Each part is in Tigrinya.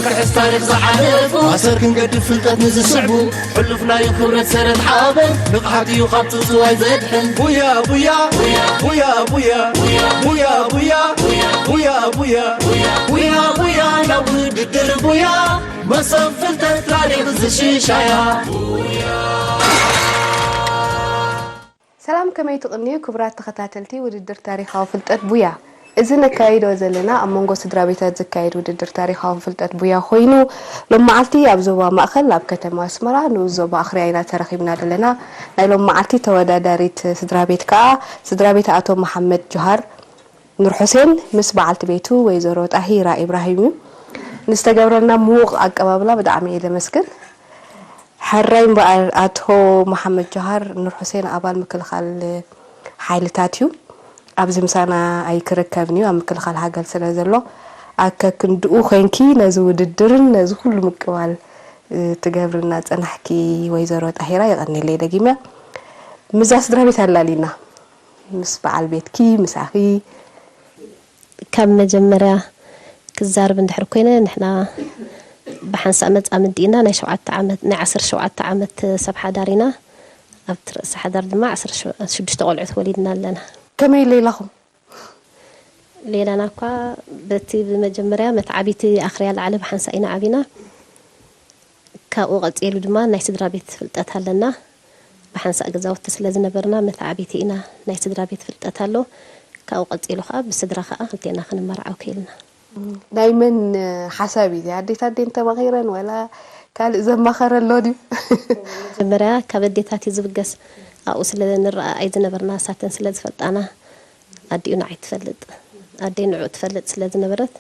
ክሕስ ታሪኽ ዝዓረፉ ኣሰር ክንገድፍ ፍልጠት ንዝስዕቡ ሕሉፍ ናዩ ክብረት ሰረት ሓበን ንቕሓት እዩ ካብ ጽውጽዋይ ዘድሕን ቡያ ቡያ ቡያ ቡያ ቡያ ቡያ ቡያ ቡያ ቡያ ቡያ ናብ ውድድር ቡያ መሶብ ፍልጠት ታሪኽ ዝሽሻያ ሰላም ከመይ ትቕንዩ ክቡራት ተኸታተልቲ ውድድር ታሪኻዊ ፍልጠት ቡያ። እዚ ነካይዶ ዘለና ኣብ መንጎ ስድራ ቤታት ዝካየድ ውድድር ታሪኻዊ ፍልጠት ቡያ ኮይኑ ሎም መዓልቲ ኣብ ዞባ ማእኸል ኣብ ከተማ ኣስመራ ንኡስ ዞባ ኣኽርያ ኢና ተረኺብና ዘለና። ናይ ሎም መዓልቲ ተወዳዳሪት ስድራ ቤት ከኣ ስድራ ቤት ኣቶ መሓመድ ጆሃር ኑር ሑሴን ምስ በዓልቲ ቤቱ ወይዘሮ ጣሂራ ኢብራሂም እዩ። ንዝተገብረልና ምዉቕ ኣቀባብላ ብጣዕሚ እየ ዘመስግን። ሕራይ እምበኣር ኣቶ መሓመድ ጆሃር ኑር ሑሴን ኣባል ምክልኻል ሓይልታት እዩ። ኣብዚ ምሳና ኣይክርከብን እዩ ኣብ ምክልኻል ሃገር ስለ ዘሎ ኣከክንድኡ ኮይንኪ ነዚ ውድድርን ነዚ ኩሉ ምቅባል ትገብርልና ጸናሕኪ ወይዘሮ ጣሂራ የቐንየለይ ደጊመ። ምዛ ስድራ ቤት ኣላሊና ምስ በዓል ቤትኪ ምሳኺ ካብ መጀመርያ ክዛረብ እንድሕር ኮይነ ንሕና ብሓንሳእ መጻምዲ ኢና ናይ ሸውዓተ ዓመት ናይ ዓሰርተ ሸውዓተ ዓመት ሰብ ሓዳር ኢና ኣብቲ ርእሲ ሓዳር ድማ ዓሰርተ ሽዱሽተ ቆልዑት ወሊድና ኣለና ከመይ ሌላኹም ሌላና እኳ በቲ ብመጀመርያ መትዓቢቲ ኣኽርያ ላዕሊ ብሓንሳእ ኢና ዓቢና ካብኡ ቀጺሉ ድማ ናይ ስድራ ቤት ፍልጠት ኣለና ብሓንሳእ ገዛውቲ ስለ ዝነበርና መተዓቢቲ ኢና ናይ ስድራ ቤት ፍልጠት ኣሎ ካብኡ ቀጺሉ ከኣ ብስድራ ከኣ ክልቴና ክንመርዓው ክኢልና። ናይ መን ሓሳብ እዩ እዚ ኣዴታት ድየን ተማኺረን ወላ ካልእ ዘማኸረ ኣሎ ድዩ? መጀመርያ ካብ ኣዴታት እዩ ዝብገስ ኣብኡ ስለ ንረኣኣይ ዝነበርና እሳተን ስለ ዝፈልጣና ኣዲኡ ንዓይ ትፈልጥ ኣደይ ንዕኡ ትፈልጥ ስለ ዝነበረት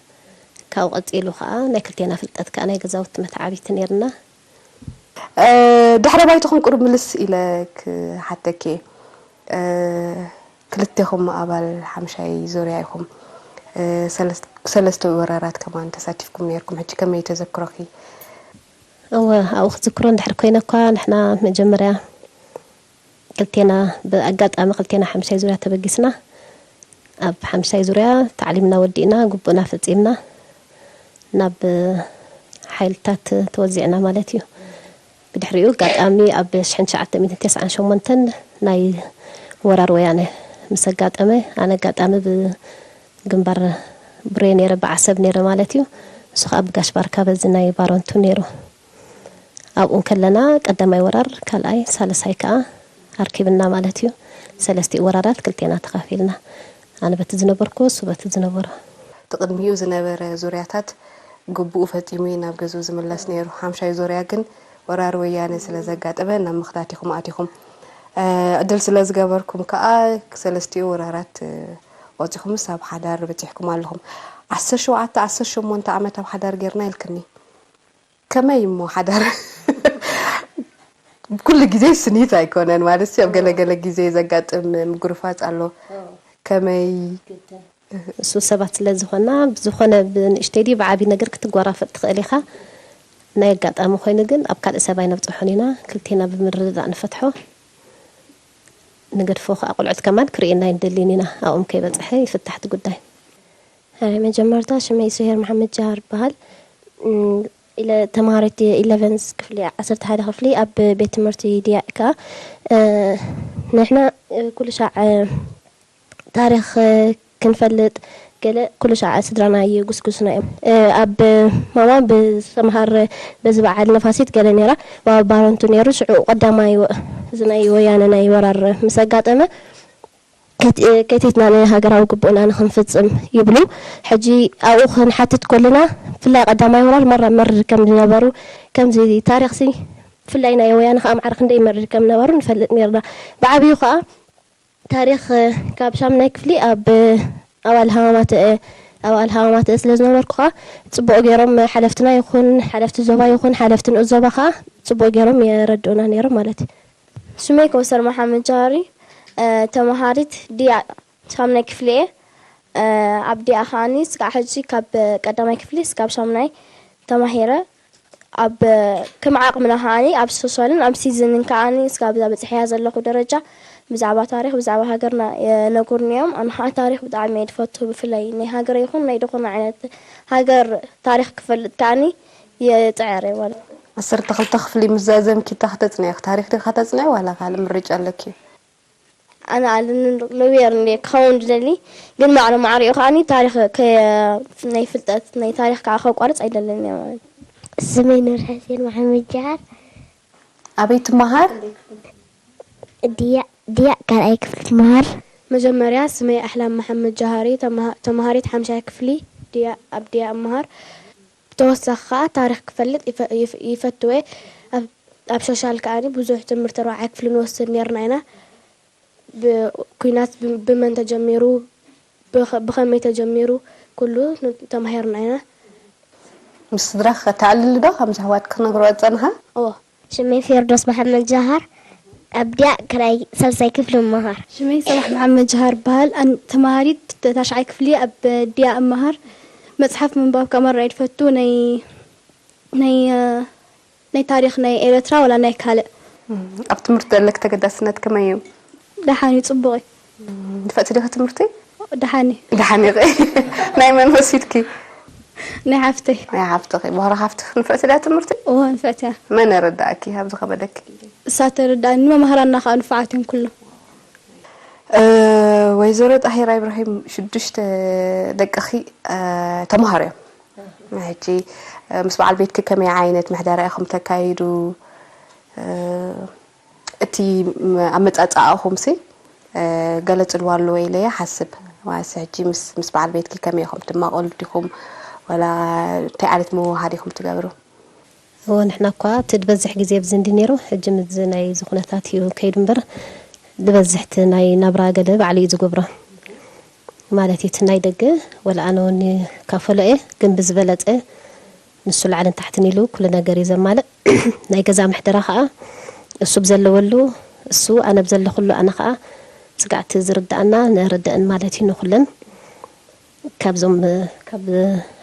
ካብኡ ቀጺሉ ከኣ ናይ ክልቴና ፍልጠት ከኣ ናይ ገዛውቲ መተዓቢቲ ነይርና። ድሕረ ባይትኹም ቁሩብ ምልስ ኢለ ክሓተኪ እየ። ክልቴኹም ኣባል ሓምሻይ ዙርያ ኢኹም። ሰለስተ ወራራት ከማን ተሳቲፍኩም ነይርኩም። ሕጂ ከመይ እዩ ተዘክሮኺ? እወ ኣብኡ ክዝክሮ እንድሕር ኮይነ እኳ ንሕና መጀመርያ ክልቴና ብኣጋጣሚ ክልቴና ሓምሻይ ዙርያ ተበጊስና። ኣብ ሓምሻይ ዙርያ ታዕሊምና ወዲእና፣ ግቡእና ፈጺምና ናብ ሓይልታት ተወዚዕና ማለት እዩ። ብድሕሪኡ ኣጋጣሚ ኣብ ሽሕን ትሽዓተ ሚእትን ተስዓን ሸሞንተን ናይ ወራር ወያነ ምስ ኣጋጠመ፣ ኣነ ኣጋጣሚ ብግንባር ቡሬ ነይረ፣ ብዓሰብ ነይረ ማለት እዩ። ንሱ ከዓ ብጋሽ ባርካ በዚ ናይ ባረንቱ ነይሩ። ኣብኡ እንከለና ቀዳማይ ወራር፣ ካልኣይ፣ ሳልሳይ ከዓ ኣርኪብና ማለት እዩ። ሰለስቲኡ ወራራት ክልቴና ተኻፊልና። ኣነ በቲ ዝነበርኩ፣ እሱ በቲ ዝነበሮ። እቲ ቅድሚኡ ዝነበረ ዙርያታት ግቡኡ ፈጺሙ እዩ ናብ ገዝኡ ዝምለስ ነይሩ። ሓምሻይ ዙርያ ግን ወራር ወያነ ስለ ዘጋጠመ ናብ ምኽታት ኢኹም ኣቲኹም። ዕድል ስለ ዝገበርኩም ከኣ ሰለስቲኡ ወራራት ወጺኹምስ ኣብ ሓዳር በጺሕኩም ኣለኹም። ዓሰርተ ሸውዓተ ዓሰርተ ሸሞንተ ዓመት ኣብ ሓዳር ጌርና ኢልክኒ። ከመይ እሞ ሓዳር ኩሉ ግዜ ስኒት ኣይኮነን ማለት ኣብ ገለ ገለ ግዜ ዘጋጥም ምጉርፋጽ ኣሎ ከመይ እሱ ሰባት ስለ ዝኾና ብዝኾነ ብንእሽተይ ድዩ ብዓቢ ነገር ክትጓራፈጥ ትኽእል ኢኻ ናይ ኣጋጣሚ ኮይኑ ግን ኣብ ካልእ ሰብ ኣይነብጽሖን ኢና ክልቴና ብምርድዳእ ንፈትሖ ንገድፎ ከዓ ቆልዑት ከማን ክርእየና ኣይንደልን ኢና ኣብኦም ከይበፅሐ ይፍታሕ እቲ ጉዳይ መጀመርታ ሽመይ ሱሄር መሓመድ ጃሃር ይበሃል ኢለ ተምሃሪት ኢለቨንስ ክፍሊ ዓሰርተ ሓደ ክፍሊ ኣብ ቤት ትምህርቲ ዲያ ከዓ ንሕና ኩሉ ሻዕ ታሪኽ ክንፈልጥ ገለ ኩሉ ሻዕ ስድራና ይጉስጉሱና እዮም ኣብ ማማ ብሰምሃር በዚ በዓል ነፋሲት ገለ ነይራ ባባ ባረንቱ ነይሩ ሽዑ ቀዳማይ እዚ ናይ ወያነ ናይ ወራር ምስ ኣጋጠመ ከቲትና ንሃገራዊ ግቡእና ንክንፍፅም ይብሉ። ሕጂ ኣብኡ ክንሓትት ከለና ብፍላይ ቀዳማይ ወራር መራ መርር ከም ዝነበሩ ከምዚ ታሪኽሲ ብፍላይ ናይ ወያነ ከዓ ማዕረ ክንደይ መርር ከም ዝነበሩ ንፈልጥ ነርና። ብዓብዩ ከዓ ታሪኽ ካብ ሻምናይ ክፍሊ ኣብ ኣባል ሃማማተ ኣባል ሃማማተ ስለ ዝነበርኩ ከዓ ፅቡቕ ገይሮም ሓለፍትና ይኹን ሓለፍቲ ዞባ ይኹን ሓለፍቲ ንኡስ ዞባ ከዓ ፅቡቕ ገይሮም የረድኡና ነይሮም ማለት እዩ። ሽመይ ከውሰር መሓመድ ጃዋር እዩ። ተምሃሪት ድያ ሻምናይ ክፍሊ እየ። ኣብ ድያ ከዓኒ ስጋዕ ሕጂ ካብ ቀዳማይ ክፍሊ ስጋብ ሻምናይ ተማሂረ። ኣብ ከም ዓቕምና ከዓኒ ኣብ ሶሻልን ኣብ ሲዝንን ከዓኒ ስጋብ እዛ በፂሐያ ዘለኹ ደረጃ ብዛዕባ ታሪኽ ብዛዕባ ሃገርና የነጉርኒ እዮም። ኣነ ከዓ ታሪኽ ብጣዕሚ እየ ዝፈቱ ብፍላይ ናይ ሃገረ ይኹን ናይ ዝኾነ ዓይነት ሃገር ታሪኽ ክፈልጥ ከዓኒ የጽዕር እየ ማለት። ዓሰርተ ክልተ ክፍሊ ምስ ዛዘምኪ እንታይ ከተጽንዒ? ታሪኽ ዲኻ ተጽንዒ ዋላ ካልእ ምርጫ ኣለኪ? ኣነ ኣለኒ፣ ሎየር እንደ ክኸውን ዝደሊ፣ ግን ማዕረ ማዕሪኡ ከዓኒ ታሪኽ ከ-፣ ናይ ፍልጠት፣ ናይ ታሪኽ ከዓ ከቋርጽ ኣይደልን እየ ማለት። ስመይ ኑር ሕሴን መሓመድ ጀሃር። ኣበይ ትመሃር? ድያ፣ ድያ ካልኣይ ክፍሊ ትመሃር። መጀመርያ ስመይ ኣሕላም መሓመድ ጀሃሪ፣ ተመሃ-፣ ተመሃሪት ሓምሻይ ክፍሊ ድያ፣ ኣብ ድያ እመሃር። ብተወሳኺ ከኣ ታሪኽ ክፈልጥ ይፈ-፣ ይፍ-፣ ይፈትው እየ። ኣብ፣ ኣብ ሶሻል ከኣኒ ብዙሕ ትምህርቲ ራብዓይ ክፍሊ ንወስድ ኔርና ኢና። ብ-፣ ኲናት ብ-፣ ብመን ተጀሚሩ፣ ብኸ-፣ ብኸመይ ተጀሚሩ፣ ኩሉ ን-፣ ተማሂርና ኢና። ምስ ስድራኺ ከተዕልሊ ዶ ከምዚ ኣሕዋትኪ ክነግርኦ ዝጸንሓ? እዎ። ሽመይ ፊርዶስ መሓመድ ጃሃር፣ ኣብ ድያ ካልኣይ ሳልሳይ ክፍሊ እመሃር። ሽመይ ሰባሕ መሓመድ ጃሃር እበሃል። ኣን-፣ ተማሃሪት ታሽዓይ ክፍሊ ኣብ ድያ እመሃር። መጽሓፍ ምንባብ ከኣ መራይ ዝፈቱ ናይ፣ ናይ፣ እ፣ ናይ ታሪኽ ናይ ኤረትራ ወላ ናይ ካልእ? እም፣ ኣብ ትምህርቲ ዘለኪ ተገዳስነት ከመይ እዩ? ደሓን እዩ፣ ጽቡቕ እዩ። እም፣ ትፈትዊ ዲኺ ትምህርቲ? ደሓን እዩ። ደሓን ኢኺ። ናይ መን ወሲድኪ? ናይ ሓፍተይ። ናይ ሓፍትኺ። ብኽሪ ሓፍትኺ ንፍዕቲ ድያ ትምህርቲ? እወ፣ ንፍዕቲ እያ። መን ረዳእኪ ኣብዚ ከበደኪ ግዜ? እሳ ተረዳእኒ፣ መማህራንና ከኣ ንፉዓት እዮም ኩሎም። እ፣ ወይዘሮ ጣሂራ ኢብራሂም፣ ሽዱሽተ ደቅኺ፣ እ፣ ተማሃሮ እዮም። ሕጂ፣ እ፣ ምስ በዓል ቤትኪ ከመይ ዓይነት ምሕደራ ኢኹም ተካይዱ? እ፣ እቲ ም-፣ ኣመጻጽኣኹምሲ፣ እ፣ ገለ ጽልዋ ኣለዎ ኢለ እየ ሓስብ። ዋስ ሕጂ ምስ፣ ምስ በዓል ቤትኪ ከመይ ኢኹም ትማቐሉ ዲኹም? ወላ እንታይ ዓይነት ምውህሃድ ኢኹም ትገብሩ? እወ፣ ንሕና እኳ እቲ ዝበዝሕ ግዜ ኣብዚ እንዲ ነይሩ፣ ሕጂ ምስዚ ናይዚ ኩነታት እዩ ከይዱ እምበር፣ ዝበዝሕ እቲ ናይ ናብራ ገለ ባዕሉ እዩ ዝገብሮ። ማለት እዩ፣ እቲ ናይ ደገ ወላ ኣነ እውን ይካፈሎ እየ፣ ግን ብዝበለጸ ንሱ ላዕልን ታሕትን ኢሉ ኩሉ ነገር እዩ ዘማልእ። ናይ ገዛ ምሕደራ ኸኣ እሱ ብዘለወሉ እሱ፣ ኣነ ብዘለኹሉ ኣነ ኸኣ ስጋዕቲ ዝርድኣና ነርድእን ማለት እዩ ንኹለን። ካብዞም፣ ካብ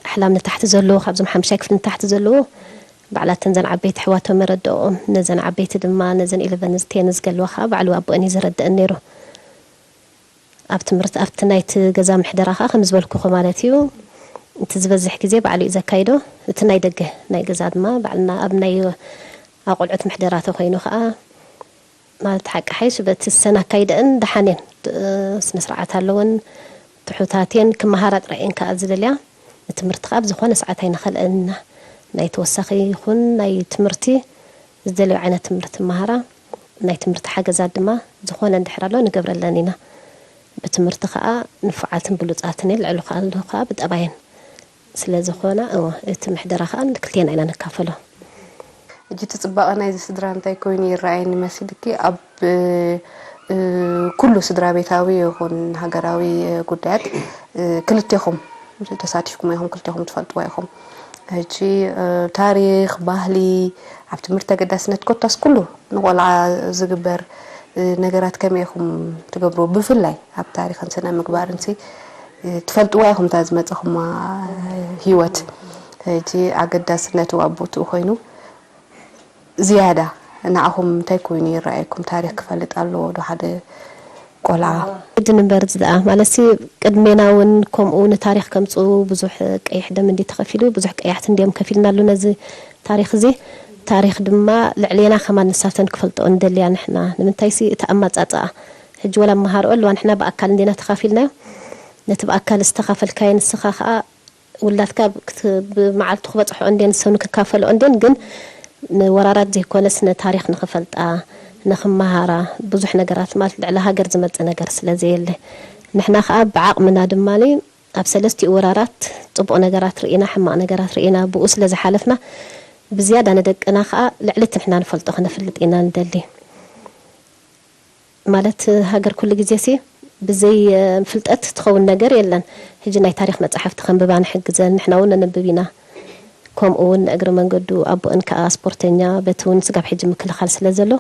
ኣሕላም ንታሕቲ ዘለዉ፣ ካብዞም ሓምሻይ ክፍሊ ንታሕቲ ዘለዉ፣ ባዕላተን ዘን ዓበይቲ ኣሕዋቶም የረድኦም። ነዘን ዓበይቲ ድማ፣ ነዘን ኢለቨን ቴን ዝገልዋ ኸኣ ባዕሉ ኣቦአን እዩ ዘረድአን ነይሩ። ኣብ ትምህርቲ፣ ኣብቲ ናይቲ ገዛ ምሕደራ ኸኣ ከም ዝበልኩኹ ማለት እዩ። እቲ ዝበዝሕ ግዜ ባዕሉ እዩ ዘካይዶ። እቲ ናይ ደገ፣ ናይ ገዛ ድማ ባዕልና ኣብ ናይ ኣቑልዑት ምሕደራ ተኾይኑ ኸኣ፣ ማለት ሓቂ ሓይሽ በቲ ሰን ኣካይደአን ደሓን እየን። እ፣ ስነ ስርዓት ኣለወን፣ ትሑታት እየን፣ ክመሃራ ጥራይ እየን ከኣ ዝደልያ። ንትምህርቲ ከኣ ብዝኾነ ሰዓት ኣይንኸልአን ኢና። ናይ ተወሳኺ ይኹን ናይ ትምህርቲ፣ ዝደልዮ ዓይነት ትምህርቲ መሃራ፣ ናይ ትምህርቲ ሓገዛት ድማ ዝኾነ እንድሕር ኣሎ ንገብረለን ኢና። ብትምህርቲ ከኣ ንፉዓትን ብሉጻትን እየን፣ ልዕሉ ከኣ ኣሎ ከኣ ብጠባየን። ስለ ዝኾና፣ እወ፣ እቲ ምሕደራ ከኣ ንክልቴና ኢና ንካፈሎ። ሕጂ እቲ ጽባቐ ናይዚ ስድራ እንታይ ኮይኑ ይረኣየኒ መሲልኪ? ኣብ፣ እ፣ ኩሉ ስድራ ቤታዊ ይኹን ሃገራዊ ጉዳያት፣ እ፣ ክልቴኹም ተሳቲፍኩሞ ኢኹም፣ ክልቴኹም ትፈልጥዎ ኢኹም። ሕጂ፣ እ፣ ታሪኽ፣ ባህሊ፣ ኣብ ትምህርቲ ተገዳስነት ኮታስ ኩሉ ንቆልዓ ዝግበር፣ እ፣ ነገራት ከመይ ኢኹም ትገብርዎ? ብፍላይ ኣብ ታሪኽን ስነ ምግባርንሲ፣ እ፣ ትፈልጥዋ ኢኹም እታ ዝመጸኹማ ህይወት። ሕጂ ኣገዳስነቱ ኣብ ቦትኡ ኮይኑ ዝያዳ ንዓኹም እንታይ ኮይኑ ይረኣየኩም? ታሪኽ ክፈልጥ ኣለዎ ዶ ሓደ ቆልዓ? ግድን እምበር እዚ ደኣ ማለትሲ ቅድሜና እውን ከምኡ ንታሪኽ ከምጽኡ ብዙሕ ቀይሕ ደም እንዲ ተኸፊሉ፣ ብዙሕ ቀያሕቲ እንዲዮም ከፊልና ኣሉ ነዚ ታሪኽ እዚ። ታሪኽ ድማ ልዕሌና ከማን ንሳተን ክፈልጥኦ ንደልያ ንሕና። ንምንታይሲ እቲ ኣማጻጽኣ ሕጂ ወላ መሃርኦ ኣለዋ ንሕና ብኣካል እንዲና ተኻፊልናዮ። ነቲ ብኣካል ዝተኻፈልካዮ ንስኻ ኸኣ ውላድካ ክት-፣ ብመዓልቱ ክበጽሖ እንዴ ንሰኑ ክካፈሎ እንዴን ግን ንወራራት ዘይኮነስ ንታሪኽ ንኽፈልጣ፣ ንኽመሃራ፣ ብዙሕ ነገራት ማለት ልዕሊ ሃገር ዝመጽእ ነገር ስለ ዘየለ። ንሕና ኸኣ ብዓቕምና ድማኒ ኣብ ሰለስቲኡ ወራራት ጽቡቕ ነገራት ርኢና፣ ሕማቕ ነገራት ርኢና፣ ብኡ ስለ ዝሓለፍና ብዝያዳ ንደቅና ኸኣ ልዕሊ እቲ ንሕና ንፈልጦ ክነፍልጥ ኢና ንደሊ። ማለት ሃገር ኩሉ ግዜሲ ብዘይ፣ እ፣ ፍልጠት ትኸውን ነገር የለን። ሕጂ ናይ ታሪኽ መጻሕፍቲ ከንብባ ንሕግዘን፣ ንሕና እውን ነንብብ ኢና። ከምኡ እውን ንእግሪ መንገዱ ኣቦአን ከኣ ስፖርተኛ፣ በቲ እውን ስጋብ ሕጂ ምክልኻል ስለ ዘሎ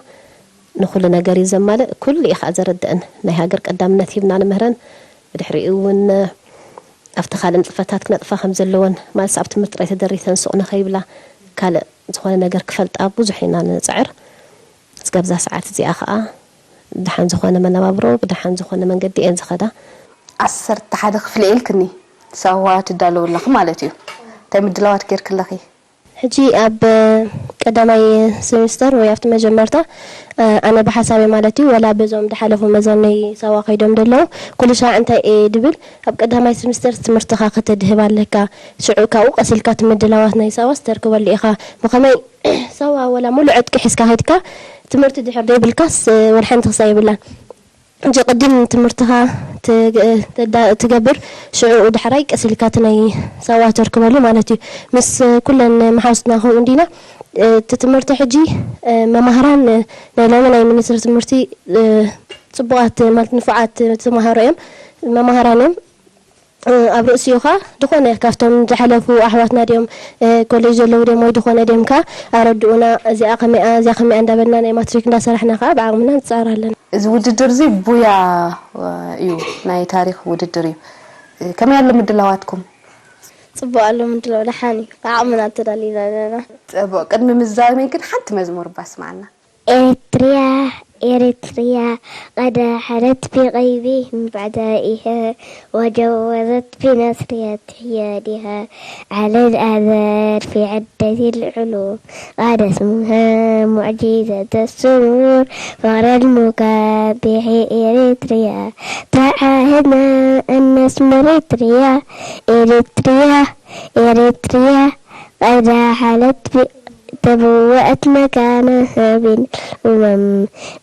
ንኹሉ ነገር እዩ ዘማልእ። ኩሉ እዩ ከኣ ዘረድአን። ናይ ሃገር ቀዳምነት ሂብና ንምህረን። ብድሕሪኡ እውን ኣብቲ ካልእ ንጥፈታት ክነጥፋ ከም ዘለወን፣ ማለትስ ኣብ ትምህርቲ ጥራይ ተደሪተን ሱቕ ንኸይብላ፣ ካልእ ዝኾነ ነገር ክፈልጣ ብዙሕ ኢና ንጽዕር። እስከ ኣብዛ ሰዓት እዚኣ ኸኣ ብደሓን ዝኾነ መነባብሮ፣ ብደሓን ዝኾነ መንገዲ እየን ዝኸዳ። ዓሰርተ ሓደ ክፍሊ ኢልክኒ፣ ሳዋ ትዳለዊ ኣለኺ ማለት እዩ። እንታይ ምድላዋት ጌርኪ ኣለኺ? ሕጂ ኣብ ቀዳማይ ሴሚስተር ወይ ኣብቲ መጀመርታ ኣነ ብሓሳበይ ማለት እዩ፣ ወላ በዞም ዝሓለፉ መዘነይ ሳዋ ከይዶም ዘለዉ ኩሉ ሻዕ እንታይ እየ ድብል፣ ኣብ ቀዳማይ ሴሚስተር ትምህርትኻ ከተድህብ ኣለካ። ሽዑ ካብኡ ቀሲልካ እቲ ምድላዋት ናይ ሳዋስ ተርክበሉ ኢኻ። ብኸመይ ሳዋ ወላ ሙሉእ ዕጥቂ ሒዝካ ከይድካ ትምህርቲ ድሕር ዘይብልካስ ወላ ሓንቲ ክሳ የብላን። ሕጂ ቅድም ትምህርትኻ ትገብር፣ ሽዑ ዳሕራይ ቀስ ኢልካ እቲ ናይ ሳዋ ተርክበሉ ማለት እዩ። ምስ ኩለን መሓውስትና ከምኡ እንዲና። እቲ ትምህርቲ ሕጂ መማህራን ናይ ሎሚ ናይ ሚኒስትሪ ትምህርቲ ፅቡቓት ማለት ንፉዓት ተማሃሮ እዮም፣ መማህራን እዮም። ኣብ ርእሲኡ ኸዓ ዝኾነ ካብቶም ዝሓለፉ ኣሕዋትና ድዮም ኮሌጅ ዘለዉ ድዮም ወይ ዝኾነ ድዮም ከ ኣረድኡና፣ እዚኣ ከመይኣ እዚኣ ከመይኣ እንዳበልና ናይ ማትሪክ እንዳሰራሕና ከ ብዓቕምና ንጻር ኣለና። እዚ ውድድር እዚ ቡያ እዩ፣ ናይ ታሪኽ ውድድር እዩ። ከመይ ኣሎ ምድላዋትኩም? ጽቡቕ ኣሎ ምድላው፣ ደሓን እዩ። ብዓቕምና ተዳሊና ኣለና። ጽቡቕ፣ ቅድሚ ምዝዛመይ ግን ሓንቲ መዝሙር እባ ኣስምዓና። ኤርትርያ ኤርትርያ ቀዳ ሓለት ቢቐይቢ ምባዕዳ ኢሀ ወጀወረት ቢናስርያ ትሕያ ዲሀ ዓለል ኣዘር ፊ ዕደት ይልዕሉ ቃደ ስሙሀ ሙዕጂዘተ ስሙር ፈቕረል ሙካ ቢሒ ኤርትርያ ተዓህድና ኣነስሙር ኤርትርያ ኤርትርያ ኤርትርያ ቀዳ ሓለት ቢ تبوأت مكانها بين الأمم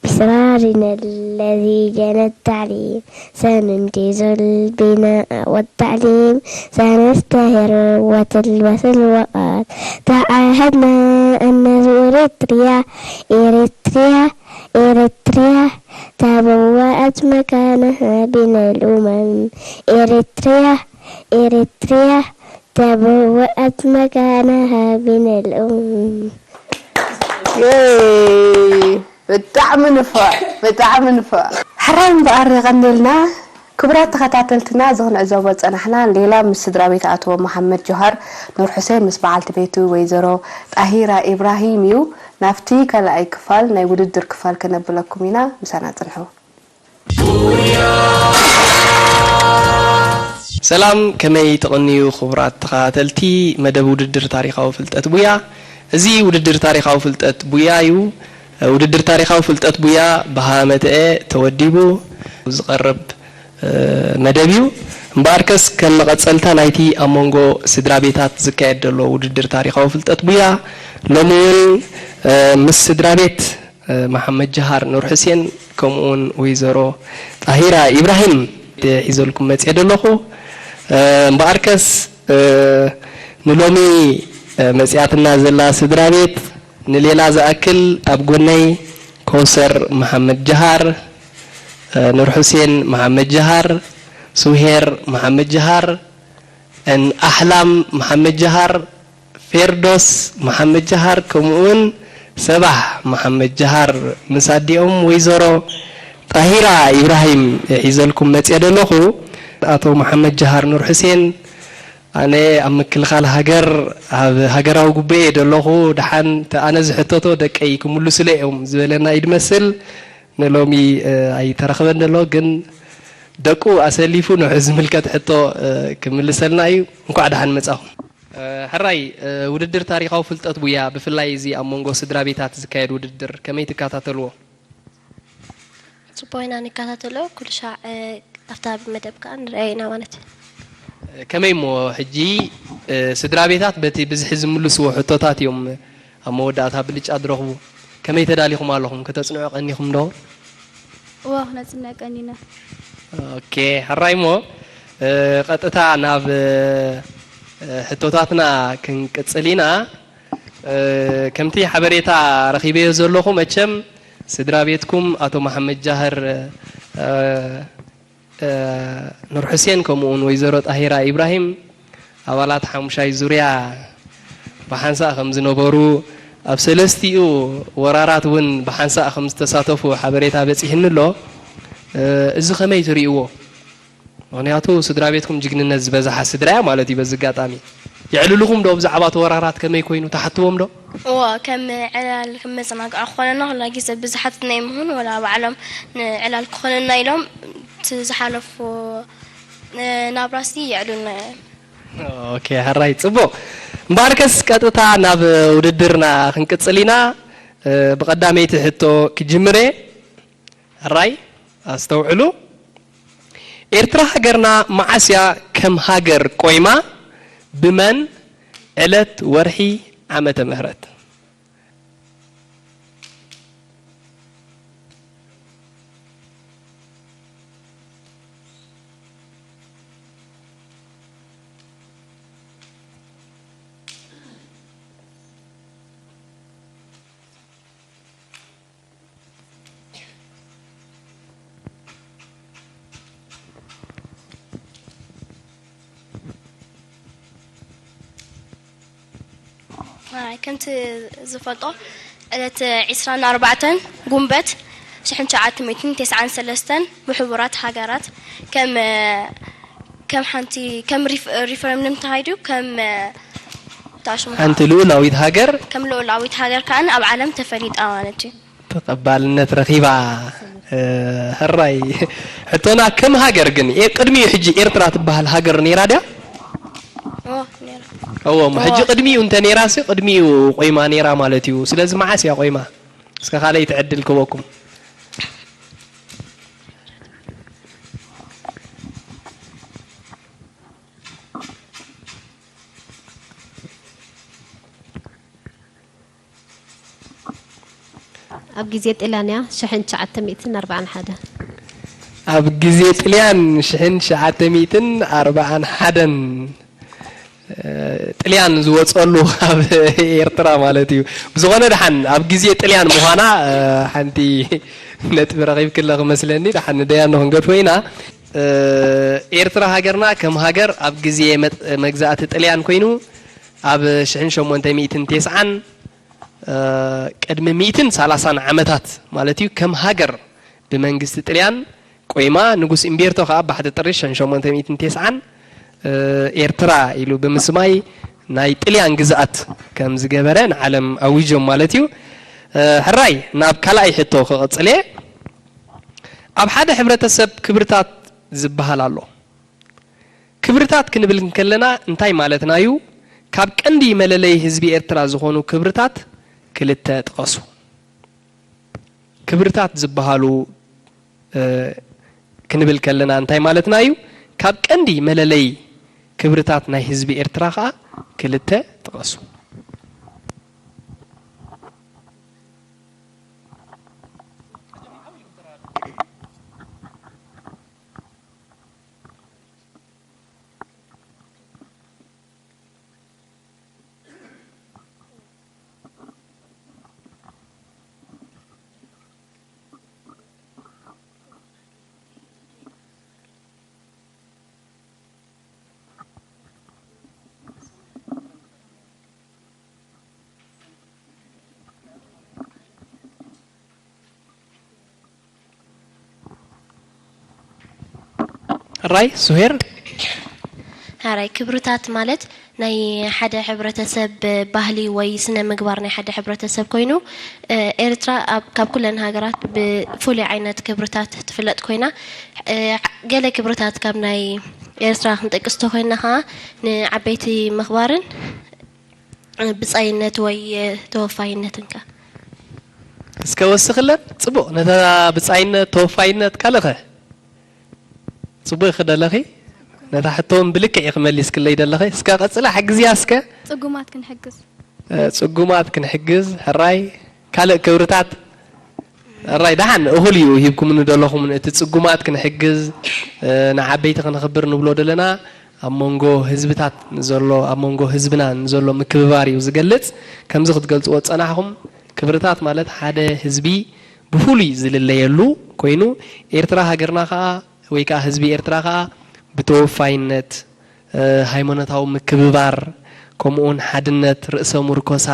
بإصرارنا الذي جنى التعليم سننجز البناء والتعليم سنزدهر وتلبس الوقار تعاهدنا أن نزور إريتريا إريتريا إريتريا تبوأت مكانها بين الأمم إريتريا إريتريا تبوأت مكانها بين الأمم ብጣዕሚ ንፉዕ ብጣዕሚ ንፉዕ ሕራይ እምበኣር የቐንየልና። ክቡራት ተኸታተልትና እዚ ክንዕዘቦ ዝጸናሕና ሌላ ምስ ስድራ ቤት ኣቶ መሓመድ ጆሃር ኑር ሑሴን ምስ በዓልቲ ቤቱ ወይዘሮ ጣሂራ ኢብራሂም እዩ። ናብቲ ካልኣይ ክፋል ናይ ውድድር ክፋል ከነብለኩም ኢና ምሳና ጽንሑ። ሰላም ከመይ ትቕንዩ ክቡራት ተኸታተልቲ መደብ ውድድር ታሪኻዊ ፍልጠት ቡያ። እዚ ውድድር ታሪኻዊ ፍልጠት ቡያ እዩ። ውድድር ታሪኻዊ ፍልጠት ቡያ ብሃመተኤ ተወዲቡ ዝቐርብ መደብ እዩ። እምበኣርከስ ከም መቐጸልታ ናይቲ ኣብ መንጎ ስድራ ቤታት ዝካየድ ዘሎ ውድድር ታሪኻዊ ፍልጠት ቡያ ሎሚ እውን ምስ ስድራ ቤት መሓመድ ጀሃር ኑር ሑሴን ከምኡውን ወይዘሮ ጣሂራ ኢብራሂም ሒዘልኩም መፅየ ደለኹ። እምበኣርከስ ንሎሚ መፅያትና ዘላ ስድራ ቤት ንሌላ ዝኣክል ኣብ ጎነይ ከውሰር መሓመድ ጀሃር፣ ኑር ሑሴን መሓመድ ጀሃር፣ ሱሄር መሓመድ ጀሃር፣ ን ኣሕላም መሓመድ ጀሃር፣ ፌርዶስ መሓመድ ጀሃር ከምኡውን ሰባሕ መሓመድ ጀሃር ምስ ኣዲኦም ወይዘሮ ጣሂራ ኢብራሂም ሒዘልኩም መፅየ ደለኹ። ኣቶ መሓመድ ጀሃር ኑር ሑሴን ኣነ ኣብ ምክልኻል ሃገር ኣብ ሃገራዊ ጉባኤ ደለኹ፣ ደሓን እቲ ኣነ ዝሕተቶ ደቀይ ክምልሱለ እዮም ዝበለና እዩ ድመስል። ንሎሚ ኣይተረኽበን ደሎ፣ ግን ደቁ ኣሰሊፉ ንዑ ዝምልከት ሕቶ ክምልሰልና እዩ። እንኳዕ ደሓን መጻኹም። ሕራይ ውድድር ታሪኻዊ ፍልጠት ቡያ ብፍላይ እዚ ኣብ መንጎ ስድራ ቤታት ዝካየድ ውድድር ከመይ ትከታተልዎ? ጽቡቕ ኢና ንከታተሎ፣ ኩሉ ሻዕ ኣብታ መደብ ከኣ ንርኣዮ ኢና ማለት እዩ። ከመይ እሞ ሕጂ ስድራ ቤታት በቲ ብዝሒ ዝምልስዎ ሕቶታት እዮም ኣብ መወዳእታ ብልጫ ዝረኽቡ። ከመይ ተዳሊኹም ኣለኹም? ከተጽንዑ ቀኒኹም ዶ? እወ ክነጽንዕ ቀኒና። ኦኬ ሕራይ እሞ ቀጥታ ናብ ሕቶታትና ክንቅጽል ኢና። ከምቲ ሓበሬታ ረኺበዮ ዘለኹ መቸም ስድራ ቤትኩም ኣቶ መሓመድ ጃህር ኑር ሑሴን ከምኡ እውን ወይዘሮ ጣሂራ ኢብራሂም ኣባላት ሓሙሻይ ዙርያ ብሓንሳእ ከም ዝነበሩ ኣብ ሰለስቲኡ ወራራት እውን ብሓንሳእ ከም ዝተሳተፉ ሓበሬታ በፂሕኒ ኣሎ። እዚ ከመይ ትርእይዎ? ምኽንያቱ ስድራ ቤትኩም ጅግንነት ዝበዝሓ ስድራ እያ ማለት እዩ። በዚ ኣጋጣሚ የዕልልኹም ዶ ብዛዕባ እቲ ወራራት ከመይ ኮይኑ ትሓትዎም ዶ? እወ ከም ዕላል ከም መዘናግዒ ክኾነና ኩላ ግዜ ብዝሓትትና ይምህን ወላ ባዕሎም ንዕላል ክኾነና ኢሎም እቲ ዝሓለፉ ናብራሲ የዕሉልና እዮም። ኦኬ፣ ሕራይ፣ ጽቡቕ። እምበኣርከስ ቀጥታ ናብ ውድድርና ክንቅጽል ኢና። እ፣ ብቐዳመይቲ ሕቶ ክጅምር እየ። ሕራይ፣ ኣስተውዕሉ። ኤርትራ ሃገርና መዓስ እያ ከም ሃገር ቆይማ? ብመን? ዕለት፣ ወርሒ፣ ዓመተ ምህረት? ኣይ፣ ከምቲ ዝፈልጦ ዕለት ዒስራን ኣርባዕተን ጉንበት ሽሕን ትሽዓተ ሚእትን ተስዓን ሰለስተን ብሕቡራት ሃገራት ከም ከም ሓንቲ ከም ሪፍ- ሪፈረንደም ተኻይዱ ከም ታሽሙ ሓንቲ ልኡላዊት ሃገር ከም ልኡላዊት ሃገር ከኣን ኣብ ዓለም ተፈሊጣ ማለት እዩ። ተቐባልነት ረኺባ። እ፣ ሕራይ። ሕቶና ከም ሃገር ግን፣ ኤ-፣ ቅድሚኡ ሕጂ ኤርትራ ትበሃል ሃገር ነይራ ድያ? ኦ፣ ነይራ። እዎ፣ እሞ ሕጂ ቅድሚኡ እንተ ነይራሲ፣ ቅድሚኡ ቆይማ ነይራ ማለት እዩ። ስለዚ መዓስ እያ ቆይማ? እስከ ካልኣይቲ ዕድል ክበኩም። ኣብ ግዜ ጥልያን እያ፣ ሽሕን ትሽዓተ ሚእትን ኣርባዓን ሓደን። ኣብ ግዜ ጥልያን ሽሕን ትሽዓተ ሚእትን ኣርባዓን ሓደን፣ እ፣ ጥልያን ዝወጸሉ ኣብ ኤርትራ ማለት እዩ። ብዝኾነ ደሓን ኣብ ግዜ ጥልያን ምዃና፣ እ፣ ሓንቲ ነጥቢ ረኺብክለ ክመስለኒ፣ ደሓን ንደያኑ ክንገድፎ ኢና። እ፣ ኤርትራ ሃገርና ከም ሃገር ኣብ ግዜ መጥ-፣ መግዛእቲ ጥልያን ኮይኑ ኣብ ሽሕን ሸሞንተ ሚእትን ተስዓን እ፣ ቅድሚ ሚእትን ሰላሳን ዓመታት ማለት እዩ፣ ከም ሃገር ብመንግስቲ ጥልያን ቆይማ፣ ንጉስ እምቤርቶ ከኣ ባሕቲ ጥሪ ሽሕን ሸሞንተ ሚእትን ተስዓን፣ እ፣ ኤርትራ ኢሉ ብምስማይ ናይ ጥልያን ግዝኣት ከም ዝገበረ ንዓለም ኣዊጆም ማለት እዩ። እ፣ ሕራይ፣ ናብ ካልኣይ ሕቶ ክቕጽል እየ። ኣብ ሓደ ሕብረተሰብ ክብርታት ዝበሃል ኣሎ። ክብርታት ክንብል እንከለና እንታይ ማለትና እዩ? ካብ ቀንዲ መለለዪ ህዝቢ ኤርትራ ዝኾኑ ክብርታት ክልተ ጥቐሱ። ክብርታት ዝበሃሉ፣ እ፣ ክንብል ከለና እንታይ ማለትና እዩ? ካብ ቀንዲ መለለዪ ክብርታት ናይ ህዝቢ ኤርትራ ኸኣ ክልተ ጥቐሱ። ሕራይ ሱሄር። ሕራይ ክብርታት ማለት ናይ ሓደ ሕብረተሰብ ባህሊ ወይ ስነ ምግባር ናይ ሓደ ሕብረተሰብ ኮይኑ፣ እ፣ ኤርትራ ኣብ፣ ካብ ኩለን ሃገራት ብፍሉይ ዓይነት ክብርታት ትፍለጥ ኮይና፣ እ፣ ገለ ክብርታት ካብ ናይ ኤርትራ ክንጠቅስ ተኮይና ከዓ ንዓበይቲ ምኽባርን ብጻይነት ወይ ተወፋይነትን ከ? እስከ ወስኽለን። ጽቡቕ፣ ነታ ብጻይነት፣ ተወፋይነት ካልእ ኸ? ጽቡቕ ኢኺ ደለኺ። ነታ ሕቶ እውን ብልክዕ ኢኺ መሊስክለይ ደለኺ። እስከ ቀጽላ፣ ሓግዝያ እስከ። ጽጉማት ክንሕግዝ። እ፣ ጽጉማት ክንሕግዝ፣ ሕራይ። ካልእ ክብርታት? ሕራይ፣ ደሓን እኹል እዩ ሂብኩምኒ ደለኹም። እቲ ጽጉማት ክንሕግዝ፣ እ፣ ንዓበይቲ ከነኽብር ንብሎ ደለና፣ ኣብ መንጎ ህዝብታት ንዘሎ፣ ኣብ መንጎ ህዝብና ንዘሎ ምክብባር እዩ ዝገልጽ። ከምዚ ክትገልጽዎ ዝጸናሕኩም፣ ክብርታት ማለት ሓደ ህዝቢ ብፍሉይ ዝልለየሉ ኮይኑ፣ ኤርትራ ሃገርና ከኣ፣ ወይ ከኣ ህዝቢ ኤርትራ ከኣ ብተወፋይነት፣ እ፣ ሃይማኖታዊ ምክብባር፣ ከምኡውን ሓድነት፣ ርእሰ ምርኮሳ፣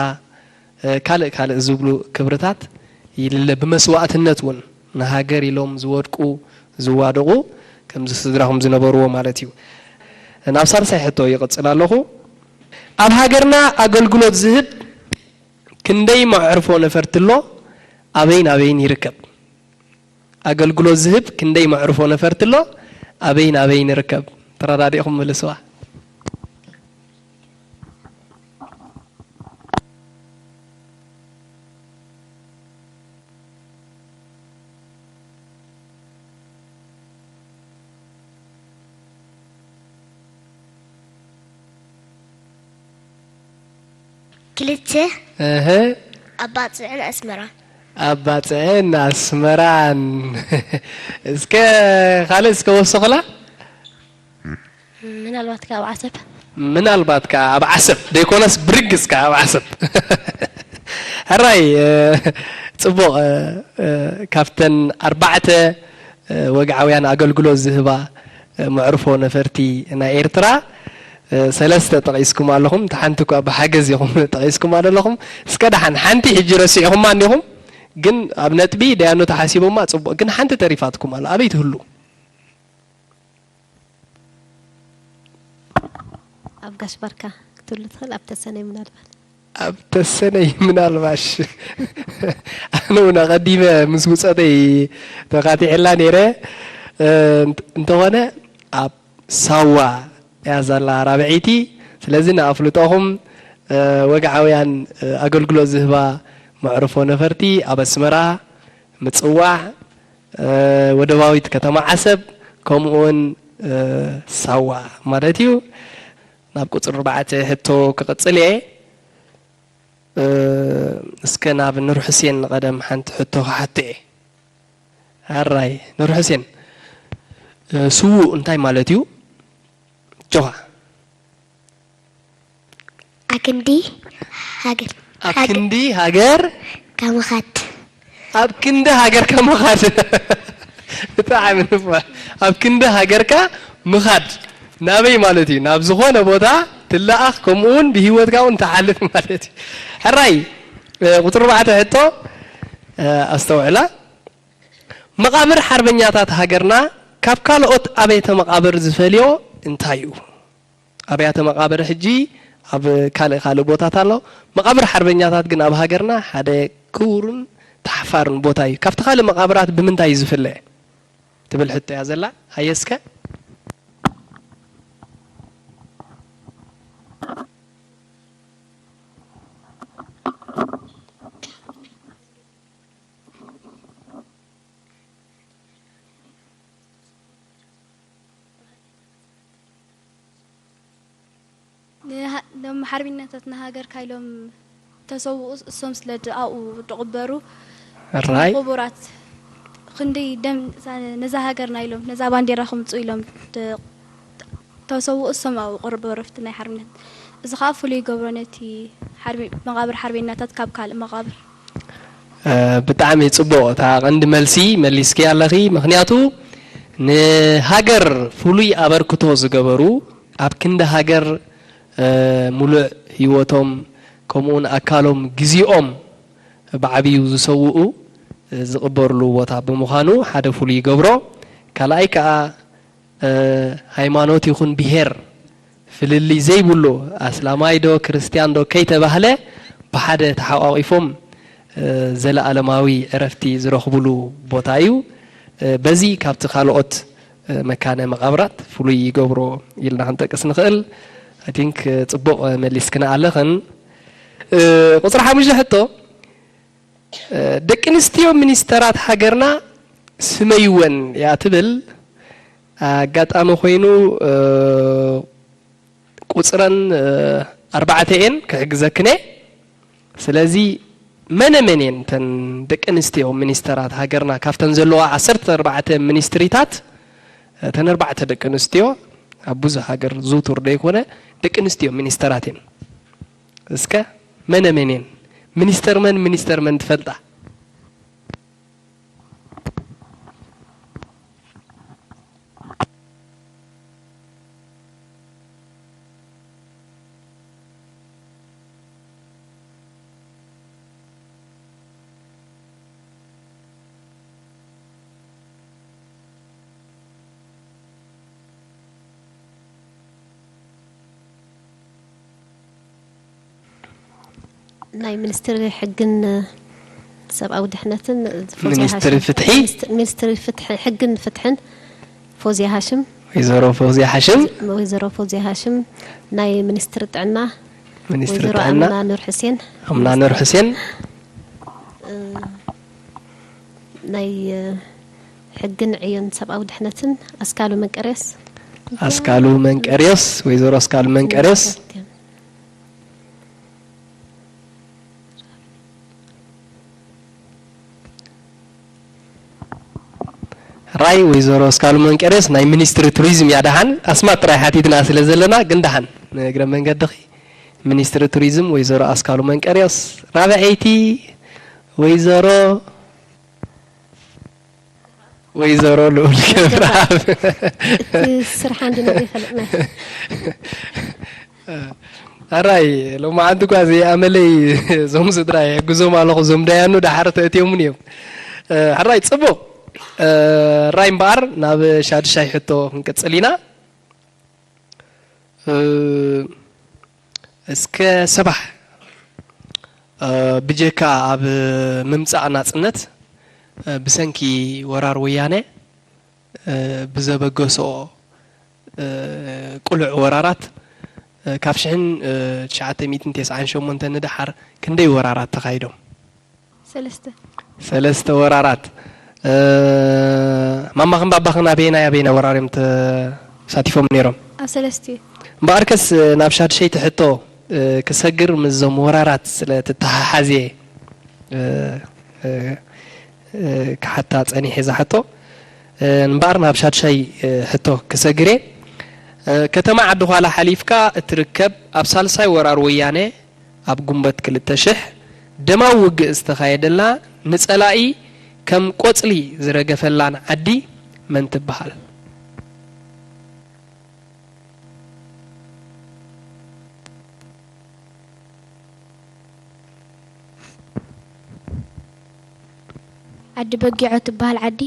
እ፣ ካልእ ካልእ ዝብሉ ክብርታት ይልለ። ብመስዋእትነት እውን ንሃገር ኢሎም ዝወድቁ፣ ዝዋደቑ፣ ከምዚ ስድራኹም ዝነበርዎ ማለት እዩ። ናብ ሳልሳይ ሕቶ ይቕጽል ኣለኹ። ኣብ ሃገርና ኣገልግሎት ዝህብ ክንደይ መዕርፎ ነፈርቲ ኣሎ? ኣበይን ኣበይን ይርከብ? ኣገልግሎት ዝህብ ክንደይ መዕርፎ ነፈርቲ ኣሎ? ኣበይን ኣበይን ይርከብ? ተረዳዲእኹም መልስዋ። ክልተ። እህ ኣባፅዕን ኣስመራን። ኣባፅዕን ኣስመራን። እስከ ካልእ እስከ ወስኹላ። ምናልባት ካብ ዓሰብ ምናልባት ከ ኣብ ዓሰብ ዘይኮነስ ብርግስ ከ ኣብ ዓሰብ። ሕራይ ጽቡቕ። ካብተን ኣርባዕተ ወግዓውያን ኣገልግሎት ዝህባ መዕርፎ ነፈርቲ ናይ ኤርትራ ሰለስተ ጠቒስኩም ኣለኹም። እታ ሓንቲ እኳ ብሓገዝ ኢኹም ጠቒስኩማ ዘለኹም። እስከ ደሓን ሓንቲ ሕጂ ረሲዕኹማ እንዲኹም፣ ግን ኣብ ነጥቢ ደያኑ ተሓሲቦማ ጽቡቕ፣ ግን ሓንቲ ተሪፋትኩም ኣላ። ኣበይ ትህሉ? ኣብ ጋሽ ባርካ ክትህሉ ትኽእል፣ ኣብ ተሰነይ ምናልባት። ኣብ ተሰነይ ምናልባሽ። ኣነ እውን ኣቐዲመ ምስ ውፀተይ ተኻቲዐላ ነይረ። እ፣ እንተ- እንተኾነ ኣብ ሳዋ እያ ዘላ ራብዐይቲ። ስለዚ ንኣፍልጦኹም፣ እ፣ ወግዓውያን፣ እ፣ ኣገልግሎት ዝህባ መዕርፎ ነፈርቲ ኣብ ኣስመራ፣ ምጽዋዕ፣ እ፣ ወደባዊት ከተማ ዓሰብ፣ ከምኡውን፣ እ፣ ሳዋ ማለት እዩ። ናብ ቁጽሪ ኣርባዕተ ሕቶ ክቕጽል እየ። እ፣ እስከ ናብ ኑር ሕሴን ንቐደም ሓንቲ ሕቶ ክሓቶ እየ። ኣራይ ኑር ሕሴን፣ እ፣ ስዉእ እንታይ ማለት እዩ? ጆኻ። ኣክንዲ ሃገር ኣብ ክንዲ ሃገር ከምኻድ ኣብ ክንዲ ሃገርካ ምኻድ። ብጣዕሚ ንፉዕ። ኣብ ክንዲ ሃገርካ ምኻድ ናበይ ማለት እዩ? ናብ ዝኾነ ቦታ ትለኣኽ፣ ከምኡ እውን ብህይወትካ እውን ትሓልፍ ማለት እዩ። ሕራይ፣ እ፣ ቁፅሪ ኣርባዕተ ሕቶ፣ እ፣ ኣስተውዕላ። መቓብር ሓርበኛታት ሃገርና ካብ ካልኦት ኣብያተ መቓብር ዝፈልዮ እንታይ እዩ? ኣብያተ መቓብር ሕጂ ኣብ ካልእ ካልእ ቦታት ኣሎ። መቓብር ሓርበኛታት ግን ኣብ ሃገርና ሓደ ክቡርን ተሓፋርን ቦታ እዩ። ካብቲ ካልእ መቓብራት ብምንታይ እዩ ዝፍለ? ትብል ሕቶ እያ ዘላ። ሃየ እስከ። ንሃ- ሎም ሓርበኛታትና ሃገርካ ኢሎም ተሰውኡ እሶም ስለ ድ- ኣብኡ ድቕበሩ ራይ ክቡራት ክንደይ ደም ነዛ ሃገርና ኢሎም ነዛ ባንዴራ ከምፅኡ ኢሎም ድ- ተሰውኡ እሶም ኣብኡ ቅርብ ዕረፍቲ ናይ ሓርበኛታት እዚ ከዓ ፍሉይ ይገብሮ ነቲ ሓርበ- መቓብር ሓርበኛታት ካብ ካልእ መቓብር እ፣ ብጣዕሚ ጽቡቕ። እታ ቀንዲ መልሲ መሊስኪ ኣለኺ። ምኽንያቱ ንሃገር ፍሉይ ኣበርክቶ ዝገበሩ፣ ኣብ ክንዲ ሃገር፣ እ፣ ሙሉእ ህይወቶም፣ ከምኡውን ኣካሎም፣ ግዜኦም ብዓብዩ ዝሰውኡ፣ እ፣ ዝቕበርሉ ቦታ ብምዃኑ ሓደ ፍሉይ ይገብሮ። ካልኣይ ከኣ፣ እ፣ ሃይማኖት ይኹን ብሄር ፍልልይ ዘይብሉ፣ ኣስላማይ ዶ ክርስትያን ዶ ከይተባህለ ብሓደ ተሓቋቒፎም፣ እ፣ ዘለኣለማዊ ዕረፍቲ ዝረኽብሉ ቦታ እዩ። እ፣ በዚ ካብቲ ካልኦት፣ እ፣ መካነ መቓብራት ፍሉይ ይገብሮ ኢልና ክንጠቅስ ንኽእል። I think፣ እ፣ ጽቡቕ መሊስክና ኣለኽን። እ፣ ቁጽሪ ሓሙሽተ ሕቶ፣ እ፣ ደቂ ኣንስትዮ ሚኒስተራት ሃገርና ስመይወን እያ ትብል። ኣጋጣሚ ኮይኑ፣ እ፣ ቁጽረን፣ እ፣ ኣርባዕተ እየን ክሕግዘክን እየ። ስለዚ መነ መን እየን እተን ደቂ ኣንስትዮ ሚኒስተራት ሃገርና? ካብተን ዘለዋ ዓሰርተ ኣርባዕተ ሚኒስትሪታት እተን ኣርባዕተ ደቂ ኣንስትዮ ኣብ ብዙሕ ሃገር ዝውቱር ዘይኮነ ደቂ ኣንስትዮ ሚኒስተራት እየን። እስከ መነ መን እየን? ሚኒስተር መን ሚኒስተር መን ትፈልጣ? ናይ ሚኒስትሪ ሕግን ሰብኣዊ ድሕነትን ፎዝያ ሚኒስትሪ ሃሽም። ፍትሒ? ሚኒስትሪ- ሚኒስትሪ ፍትሒ፣ ሕግን ፍትሕን ፎዝያ ሃሽም። ወይዘሮ ፈውዝያ ሓሽም። ወይዘሮ ፎዝያ ሃሽም። ናይ ሚኒስትሪ ጥዕና ሚኒስትሪ ወይዘሮ ጥዕና ኣምና ኑር ሕሴን። ኣምና ኑር ሕሴን። እ፣ ናይ እ፣ ሕግን ዕዮን ሰብኣዊ ድሕነትን ኣስካሉ መንቀርዮስ። ኣስካሉ መንቀርዮስ፣ ወይዘሮ ኣስካሉ መንቀርዮስ። ራይ ወይዘሮ ኣስካሉ መንቀርዮስ ናይ ሚኒስትሪ ቱሪዝም እያ። ደሓን ኣስማት ጥራይ ሓቲትና ስለ ዘለና ግን ደሓን ንእግረ መንገድኺ ሚኒስትሪ ቱሪዝም ወይዘሮ ኣስካሉ መንቀርዮስ። ራብዐይቲ ወይዘሮ ወይዘሮ ልኡል ገብረኣብ። እቲ ስርሓ እንድንሪኢ ይፈልጥና። ሕራይ ሎማዓንቲ እኳ ዘይኣመለይ እዞም ስድራ የግዞም ኣለኹ። እዞም ዳያኑ ደሓር ተእትዮምን እዮም። ሕራይ ፅቡቕ። ሕራይ እምበኣር ናብ ሻድሻይ ሕቶ ክንቅፅል ኢና። እስከ ሰባሕ ብጀካ ኣብ ምምፃእ ናፅነት ብሰንኪ ወራር ወያነ ብዘበገስኦ ቅሉዕ ወራራት ካብ ሽሕን ትሽዓተ ሚእትን ተስዓን ሸሞንተን ንደሓር ክንደይ ወራራት ተኻይዶም? ሰለስተ። ሰለስተ ወራራት። ማማኽን ባባኽን ኣበየናይ ኣበየናይ ወራር እዮም ተሳቲፎም ነይሮም? ኣብ ሰለስቲኡ። እምበኣርከስ ናብ ሻድሸይቲ ሕቶ ክሰግር ምስዞም ወራራት ስለ ትተሓሓዝ እየ ክሓታ ጸኒሐ እዛ ሕቶ። እምበኣር ናብ ሻድሻይ ሕቶ ክሰግር እየ። ከተማ ዓዲ ዃላ ሓሊፍካ እትርከብ ኣብ ሳልሳይ ወራር ወያነ ኣብ ግንቦት ክልተ ሽሕ ደማዊ ውግእ ዝተኻየደላ ንጸላኢ ከም ቆጽሊ ዝረገፈላን ዓዲ መን ትበሃል? ዓዲ በጊዖ ትበሃል ዓዲ።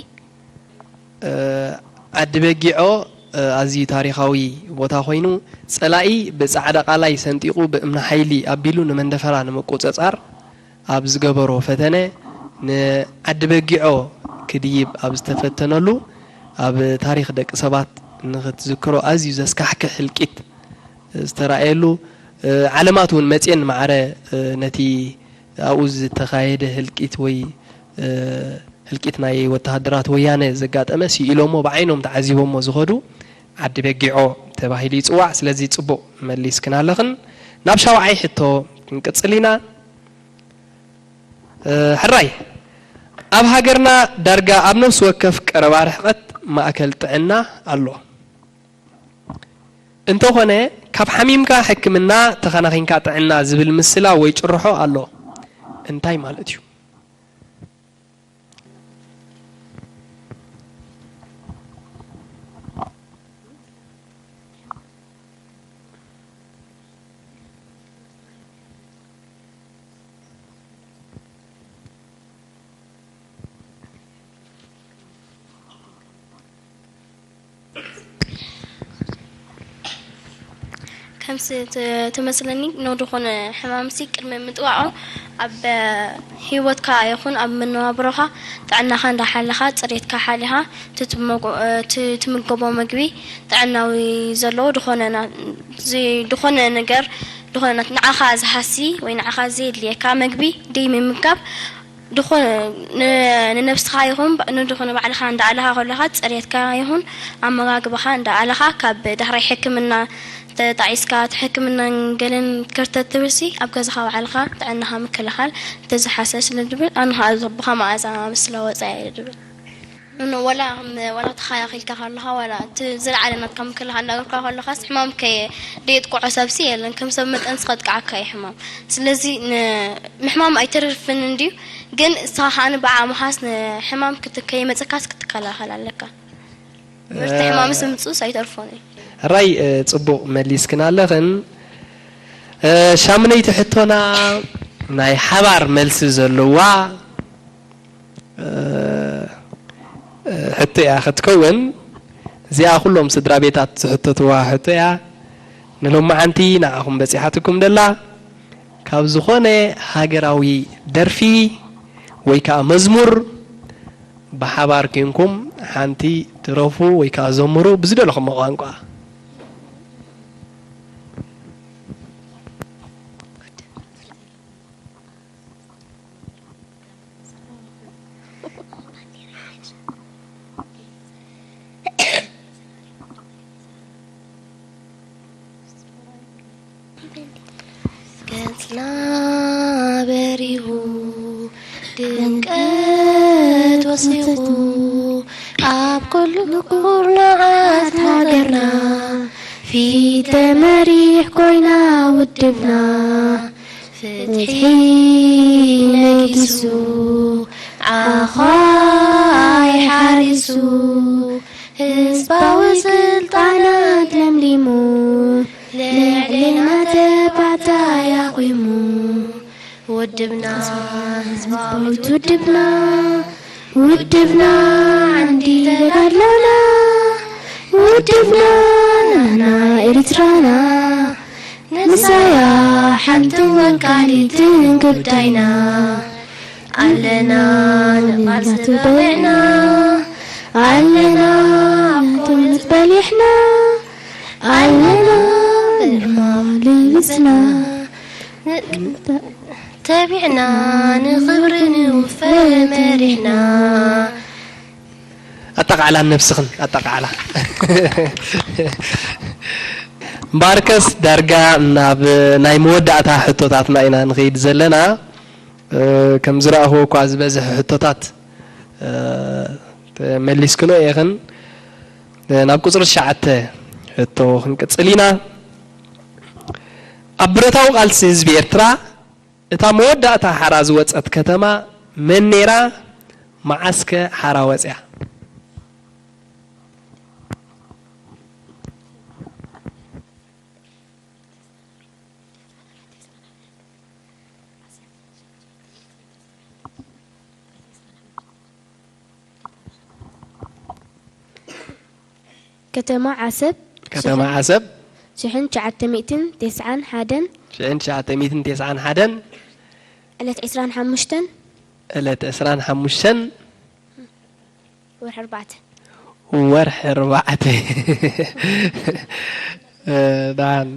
ዓዲ በጊዖ ኣዝዩ ታሪኻዊ ቦታ ኮይኑ ጸላኢ ብጻዕዳ ቃላይ ሰንጢቑ ብእምኒ ሓይሊ ኣቢሉ ንመንደፈራ ንምቁጽጻር ኣብ ዝገበሮ ፈተነ ንዓዲ በጊዖ ክድይብ ኣብ ዝተፈተነሉ ኣብ ታሪኽ ደቂ ሰባት ንኽትዝክሮ ኣዝዩ ዘስካሕክሕ ህልቂት ዝተራእየሉ ዓለማት እውን መፅየን ማዕረ ነቲ ኣብኡ ዝተኻየደ ህልቂት ወይ ህልቂት ናይ ወተሃደራት ወያነ ዘጋጠመ ስኢሎሞ ብዓይኖም ተዓዚቦሞ ዝኸዱ ዓዲ በጊዖ ተባሂሉ ይፅዋዕ። ስለዚ ፅቡቕ መሊስክን ኣለኽን። ናብ ሻውዓይ ሕቶ ክንቅፅል ኢና። ሕራይ ኣብ ሃገርና ዳርጋ ኣብ ነፍሲ ወከፍ ቀረባ ርሕቐት ማእከል ጥዕና ኣሎ። እንተኾነ ካብ ሓሚምካ ሕክምና ተኸናኺንካ ጥዕና ዝብል ምስላ ወይ ጭርሖ ኣሎ። እንታይ ማለት እዩ? ከምሲ ትመስለኒ ንድኾነ ሕማምሲ ቅድሚ ምጥዋዖ ኣብ ህይወትካ ይኹን ኣብ መነባብሮኻ ጥዕናኻ እንዳሓለኻ ፅሬትካ ሓሊኻ ትምገቦ ምግቢ ጥዕናዊ ዘለዎ ድኾነ ድኾነ ነገር ድኾነ ንዓኻ ዝሃሲ ወይ ንዓኻ ዘየድልየካ ምግቢ ደይ ምምጋብ ድኾነ ንነብስኻ ይኹን ንድኾነ ባዕልኻ እንዳኣለኻ ከለኻ ፅሬትካ ይኹን ኣመጋግባኻ እንዳኣለኻ ካብ ዳሕራይ ሕክምና ተጣዒስካ እቲ ሕክምናን ገለን ከርተት ትብልሲ ኣብ ገዛኻ ባዕልኻ ጥዕናኻ ምክልኻል ተዝሓሰ ስለ ድብል ኣነ ከዓ ብኻ መኣዛ ምስላ ወፃኢ እየ ድብል። እነ ወላ ከም ወላ ተኸላኺልካ ከለኻ ወላ እቲ ዝለዓለ ናትካ ምክልኻል እናገብርካ ከለኻስ ሕማም ከየ ደየጥቅዖ ሰብሲ የለን። ከም ሰብ መጠንስ ከጥቅዓካ እዩ ሕማም። ስለዚ ን- ምሕማም ኣይተርፍን እንድዩ፣ ግን ንስኻ ከኣ ብዓቕምኻስ ንሕማም ክት- ከይመጸካስ ክትከላኸል ኣለካ። ምርቲ ሕማምስ ምምጽኡስ ኣይተርፎን እዩ። ሕራይ ጽቡቕ መሊስክን ኣለኽን። ሻምነይቲ ሕቶና ናይ ሓባር መልሲ ዘለዋ ሕቶ እያ ክትከውን። እዚኣ ኩሎም ስድራ ቤታት ዝሕተትዋ ሕቶ እያ። ንሎማዓንቲ ንዓኹም በጺሓትኩም ደላ ካብ ዝኾነ ሃገራዊ ደርፊ ወይ ከዓ መዝሙር ብሓባር ኬንኩም ሓንቲ ድረፉ ወይ ከዓ ዘምሩ ብዝደለኹሞ ቋንቋ። ገጽና በሪሁ ድምቀት ወሲኹ ኣብ ኩሉ ኩርናዓት ሃገርና ፊተ መሪሕ ኮይና ውድብና ፍትሒ ነጊሱ ዓዃይ ሓሪሱ ህዝባዊ ስልጣናት ለምሊሙ ልዕሌና ተባዕታይ ኣቑሙ ውድብና ህዝባዊት ውድብና ውድብና ዓንዲ ተጋድሎና ውድብና ናና ኤርትራና ንሳያ ሓንቲ ወካሊትን ጉዳይና ኣለና ንቓልሲ በቒዕና ኣለና ምቶነት በሊሕና ኣለና ብርማ ልብስና ተቢዕና ንኽብሪ ንውፈ መሪሕና። ኣጠቓዕላ ነብስኽን ኣጠቓዕላ። እምበኣርከስ ዳርጋ ናብ ናይ መወዳእታ ሕቶታትና ኢና ንኸይድ ዘለና። እ፣ ከም ዝረኣኽዎ እኳ ዝበዝሐ ሕቶታት፣ እ፣ ተመሊስክኖ ኢኽን። እ፣ ናብ ቁጽሪ ትሽዓተ ሕቶ ክንቅጽል ኢና። ኣብ ብረታዊ ቃልሲ ህዝቢ ኤርትራ እታ መወዳእታ ሓራ ዝወጸት ከተማ መን ነይራ? መዓስከ ሓራ ወጽያ? ከተማ ዓሰብ። ከተማ ዓሰብ። ሽሕን ትሽዓተ ሚእትን ተስዓን ሓደን። ሽሕን ትሽዓተ ሚእትን ተስዓን ሓደን። ዕለት ዕስራን ሓሙሽተን። ዕለት ዕስራን ሓሙሽተን። ወርሒ ኣርባዕተ። ወርሒ ኣርባዕተ። እ፣ ደሓን።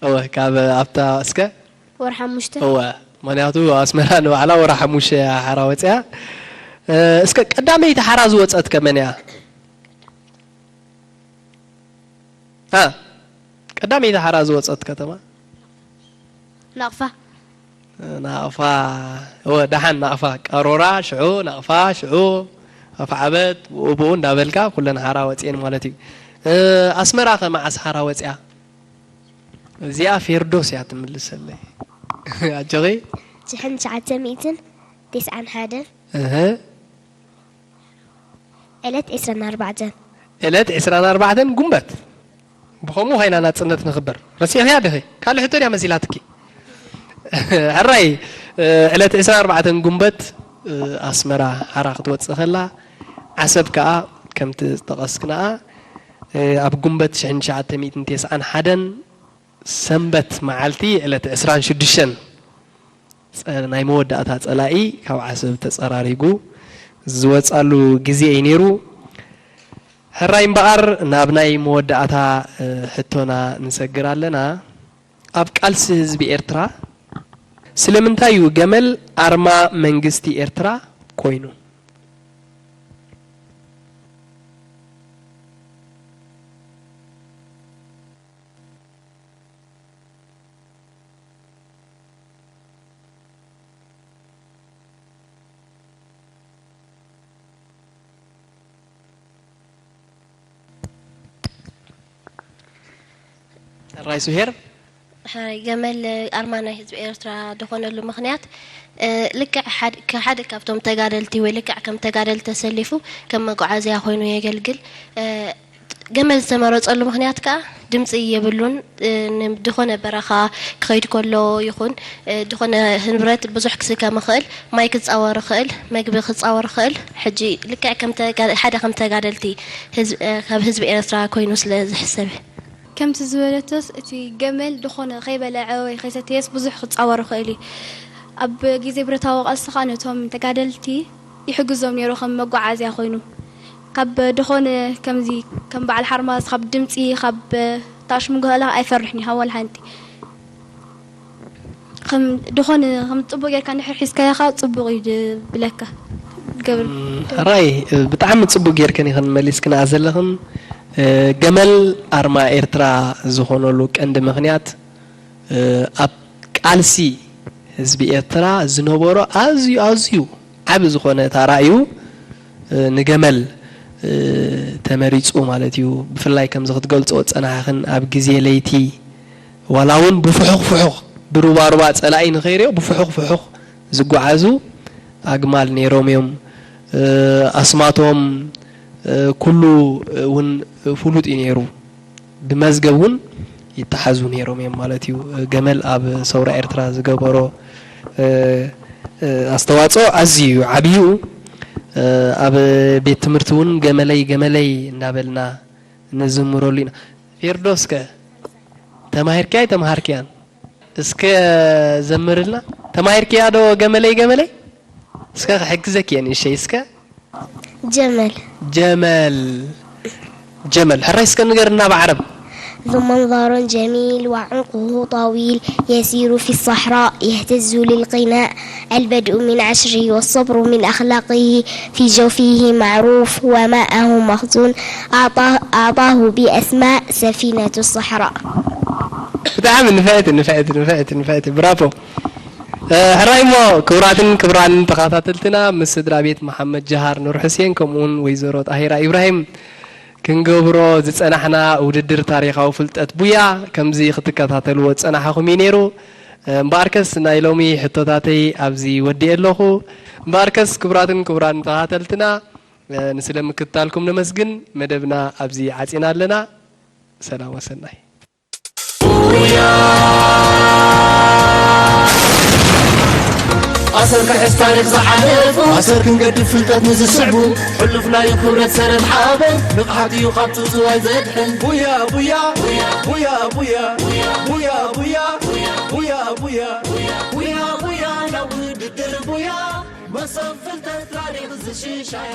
እወ፣ ካብ ኣብታ እስከ ወርሒ ሓሙሽተ። እወ፣ ምኽንያቱ ኣስመራ ንባዕላ ወርሒ ሓሙሽተ እያ ሓራ ወፅያ። እ፣ እስከ ቀዳመይቲ ሓራ ዝወፀት ከ መን እያ? እ፣ ቀዳመይቲ ሓራ ዝወፀት ከተማ? ናቕፋ። ናቕፋ፣ እወ፣ ደሓን ናቕፋ። ቀሮራ ሽዑ፣ ናቕፋ ሽዑ፣ ኣፍዓበት፣ ብኡ ብኡ እንዳበልካ ኩለን ሓራ ወፅየን ማለት እዩ። እ፣ ኣስመራ ከ መዓስ ሓራ ወፅያ? እዚኣ ፌርዶስ እያ ትምልሰለይ። ኣጆኺ። ሽሕን ትሽዓተ ሚእትን ተስዓን ሓደን። እህ። ዕለት ዕስራን ኣርባዕተን። ዕለት ዕስራን ኣርባዕተን ጉንበት። ብኸምኡ ኸይና ናጽነት ንኽበር። ረሲዕኽያ ዲኺ? ካልእ ሕቶ ድያ መሲላትኪ? ሕራይ፣ እ፣ ዕለት ዕስራን ኣርባዕተን ጉንበት፣ እ፣ ኣስመራ ሓራ ክትወጽእ ከላ፣ ዓሰብ ከኣ ከምቲ ዝጠቐስክንኣ፣ እ፣ ኣብ ጉንበት ሽሕን ትሽዓተ ሚእትን ተስዓን ሓደን ሰንበት መዓልቲ ዕለት ዕስራን ሽዱሽተን ጸ-፣ ናይ መወዳእታ ጸላኢ ካብ ዓሰብ ተጸራሪጉ ዝወጻሉ ግዜ እዩ ነይሩ። ሕራይ እምበኣር ናብ ናይ መወዳእታ፣ እ፣ ሕቶና ንሰግር ኣለና። ኣብ ቃልሲ ህዝቢ ኤርትራ ስለምንታይ እዩ ገመል ኣርማ መንግስቲ ኤርትራ ኮይኑ? ሕራይ ሱሄር። ሕራይ ገመል ኣርማ ናይ ህዝቢ ኤርትራ ዝኾነሉ ምኽንያት፣ እ፣ ልክዕ ሓድ-፣ ከ-፣ ሓደ ካብቶም ተጋደልቲ ወይ ልክዕ ከም ተጋደልቲ ተሰሊፉ ከም መጓዓዝያ ኮይኑ የገልግል። እ፣ ገመል ዝተመረጸሉ ምኽንያት ከኣ ድምጺ የብሉን። እ፣ ን-፣ ዝኾነ በረኻ ክኸይድ ከሎ ይኹን፣ እ፣ ዝኾነ ንብረት ብዙሕ ክስከም ይኽእል፣ ማይ ክጻወር ይኽእል፣ መግቢ ክጻወር ይኽእል። ሕጂ ልክዕ ከም ተጋ-፣ ሓደ ከም ተጋደልቲ ህዝብ-፣ እ፣ ካብ ህዝቢ ኤርትራ ኮይኑ ስለ ዝሕሰብ። ከምቲ ዝበለቶስ፣ እቲ ገመል ድኾነ ከይበልዐ ወይ ከይሰተየስ ብዙሕ ክጻወር ይኽእል እዩ። ኣብ ግዜ ብረታዊ ቃልሲ ኸኣ ነቶም ተጋደልቲ ይሕግዞም ነይሩ፣ ከም መጓዓዝያ ኮይኑ። ካብ ድኾነ ከምዚ፣ ከም በዓል ሓርማዝ፣ ካብ ድምጺ፣ ካብ ታሽሙንጎ ህላ ኣይፈርሕን እዩ፣ ካብ ወላ ሓንቲ። ከም ድኾነ፣ ከም ጽቡቕ ጌርካ እንድሕር ሒዝካዮ ኸኣ ጽቡቕ እዩ ዝብለካ። ገብር። እም፣ ሕራይ፣ ብጣዕሚ ጽቡቕ ጌርክን ኢኽን መሊስክንኣ ዘለኽን። እ፣ ገመል ኣርማ ኤርትራ ዝኾነሉ ቀንዲ ምኽንያት፣ እ፣ ኣብ ቃልሲ ህዝቢ ኤርትራ ዝነበሮ ኣዝዩ፣ ኣዝዩ ዓቢ ዝኾነ ታራ እዩ። ንገመል ተመሪፁ ማለት እዩ። ብፍላይ ከምዚ ክትገልፅኦ ዝፀናሕኽን ኣብ ግዜ ለይቲ ዋላ እውን ብፍሑኽ ፍሑኽ ብሩባሩባ ፀላኢ ንኸይሪኦ ብፍሑኽ ፍሑኽ ዝጓዓዙ ኣግማል ነይሮም እዮም። ኣስማቶም ኩሉ እውን ፍሉጥ እዩ ነይሩ። ብመዝገብ እውን ይተሓዙ ነይሮም እዮም ማለት እዩ። ገመል ኣብ ሰውራ ኤርትራ ዝገበሮ ኣስተዋፅኦ ኣዝዩ እዩ ዓብዩ። ኣብ ቤት ትምህርቲ እውን ገመለይ ገመለይ እንዳበልና ንዝምረሉ ኢና። ፌርዶስ ከ ተማሂርክያ ኣይተምሃርክያን? እስከ ዘምርልና። ተማሂርክያ ዶ ገመለይ ገመለይ? እስከ ክሕግዘኪ እየ ንእሸይ እስከ። جمل ጀመል ጀመል ሕራይ እስከ ንገርና ብዓረብ። ذو منظر جميل وعنقه طويل يسير في الصحراء يهتز للغناء البدء من عشره والصبر من أخلاقه في جوفه معروف وماءه مخزون أعطاه, أعطاه بأسماء سفينة الصحراء ብጣዕሚ ንፍዕቲ ንፍዕቲ ንፍዕቲ ንፍዕቲ ብራቮ። ሕራይ እሞ ክቡራትን ክቡራን ተኸታተልትና ምስ ስድራ ቤት መሓመድ ጀሃር ኑር ሕሴን ከምኡውን ወይዘሮ ጣሂራ ኢብራሂም ክንገብሮ ዝጸናሕና ውድድር ታሪኻዊ ፍልጠት ቡያ ከምዚ ክትከታተልዎ ዝጸናሕኹም እዩ ነይሩ። እምበኣርከስ ናይ ሎሚ ሕቶታተይ ኣብዚ ወዲኤ ኣለኹ። እምበኣርከስ ክቡራትን ክቡራን ተኸታተልትና ንስለ ምክትታልኩም ነመስግን። መደብና ኣብዚ ዓጺና ኣለና። ሰላም ወሰናይ። ኣሰር ክሕዝ ታሪኽ ዝሓለፉ ኣሰር ክንገድፍ ፍልጠት ንዝስዕቡ ሕሉፍ ናዩ ክብረት ሰነድ ሓበን ንቕሓት እዩ ካብቱ ዝዋይ ዘድሕን ቡያ ቡያ ቡያ ቡያ ቡያ ቡያ ቡያ ቡያ ቡያ ቡያ ቡያ ናብ ውድድር ቡያ መሰብ ፍልጠት ታሪኽ ዝሽሻያ